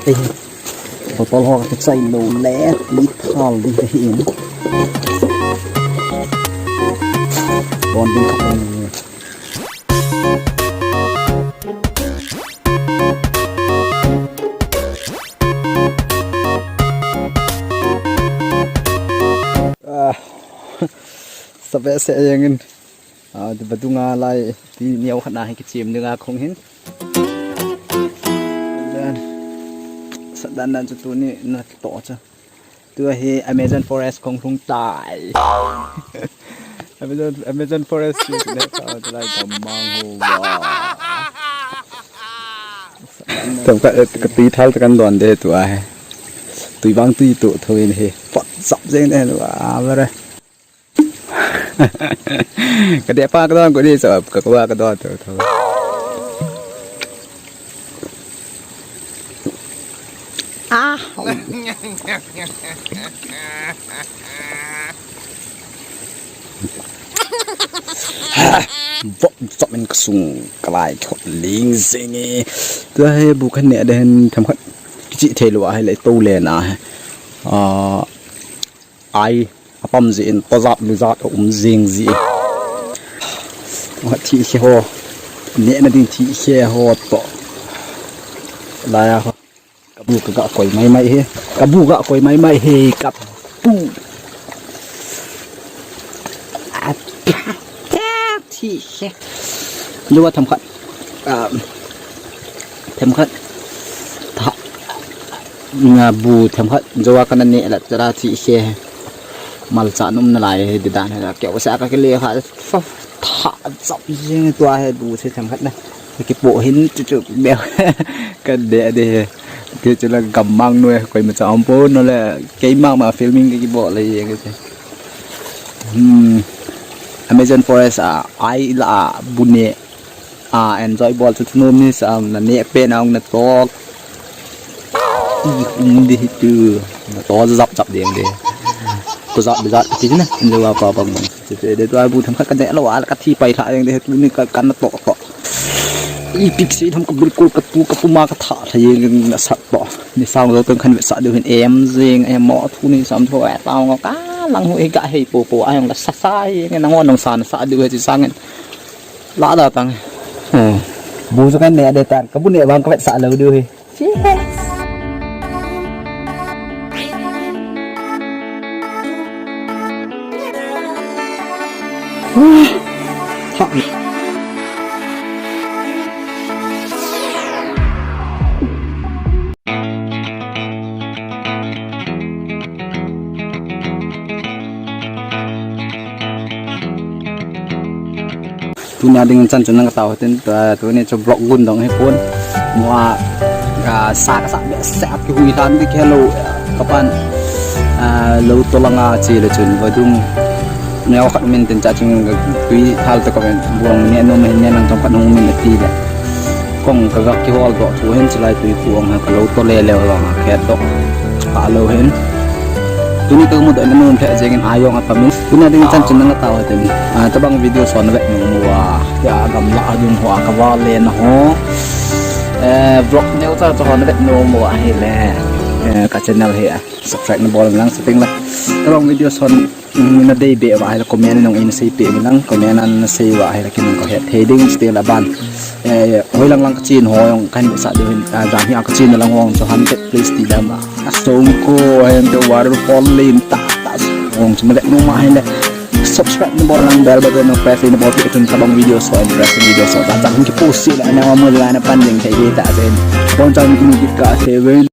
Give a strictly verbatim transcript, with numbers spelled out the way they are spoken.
Ei, bottle ho ka chai lou le, tui thal ding ka hin. Don ding ka hin. Ah, sa behseh jengin. Ah, tu vadung a lai, tui neo khat na hi kichem dinga khong hin. Then, sa dan dan chu tuni na kitoh chu. Tua hi Amazon Forest khong lhung tai. Amazon, Amazon Forest chu le ta, ta lai ta mang ho wa. Tam ka, eh, ka tui thal ta kan don de tua hi. Tui vang tui tu tho in hi. Pot sap jeng de wa, ba re. Ka deh pa ka don ko di sa ka kwa ka don tho tho. Ah. Vop chop in ka sung ka lai khot ling jing e. Tua hi bu khat ne de hen themkhat kichi thei lou a hi le to le na. Ah, ai, apam jin, tojat lujat a um jing ji. Nga thi khe ho. Nehna ding thi khe ho to. Laya ho. Ka bu ka ga koi mai mai he. Ka bu ga koi mai mai he. Ka bu. A, thi khe. Lua themkhat. Ah, themkhat. Tha. Nga bu themkhat jowa kana ne la chara thi khe. Malcha num na lai he di dan he la keu sa ka kile kha fa tha chap jing tua he bu se themkhat na. Kipo hin chu chu be. Ka de de he. Ke chu la gam mang nu he koi ma cha um po no le kei mang ma filming ke kibo le ye ke. Hmm. Amazon Forest a ai la bu ne. Ah, enjoy bol chu thunu mi sa na ne pe na ung na tok. I um di hi tu. Na to zap zap ding di. Ko zap zap ti na. Ndu wa pa pa mo. Ti ti de to bu themkhat ka ne lo wa ka thi pai tha ding di tu ni ka kan na tok tok. I pik si tham ka bilkul ka tu ka puma ka tha tha ye na sat to. Ni sang lo teng khan ve sa du hin em jing em mo thu ni sam tho a ta ngo ka lang hu e ka hei po po a yong la sa sa ye na ngo nong sa na sa du he chi sang. La da tang. Hmm. Bu sa kan ne de tan. Ka bu ne bang ka vet sa lo du hi. Yes. Thak. Tuni a ding chan chun nang ka tao tin, tu, tuni chu vlog gun dong hi pon. Mua, ah, sa ka sa behseh a kihui lhan di khe lo, ah, ka pan, ah, lo to langa che le chun vadung. Neo khat min tin cha ching tui thal te ko ben buang ne no me ne nang tong khat hung min ti le. Kong ka ga kihol doh thu hin chilai tui pu ong ha ka lo to le le ong ha khe doh. Ka lo hin. Tuni ka mu doh na num the jeng in ayong a pamin. Tuni ding chan chun nang tao ha tin. Ah, tabang video son vet num wa. Ya gamla adung ho ka va le na ho. Eh, vlog neo cha cha hon vet num wa hi le. Eh, ka channel hi a. Subscribe na bol lang sa ting la. Tabang video son na dei be va hi la comment nong in sei pe mi lang comment an na sei va hi la kin ko het thei ding sti la ban. Eh, hoi lang lang ka chin ho yong kan sa de hin, ah, dan hi a ka chin lang hong so han te please ti dam ba. A song ko hen the waterfall lin ta ta hong so ma le no ma hin le. Subscribe na bol lang bell button na press na bol pe tun tabang video so interesting video so ta ta hin ki post si la na mo la na pan ding thei de ta sen. Bon chang ni ki ka se ven.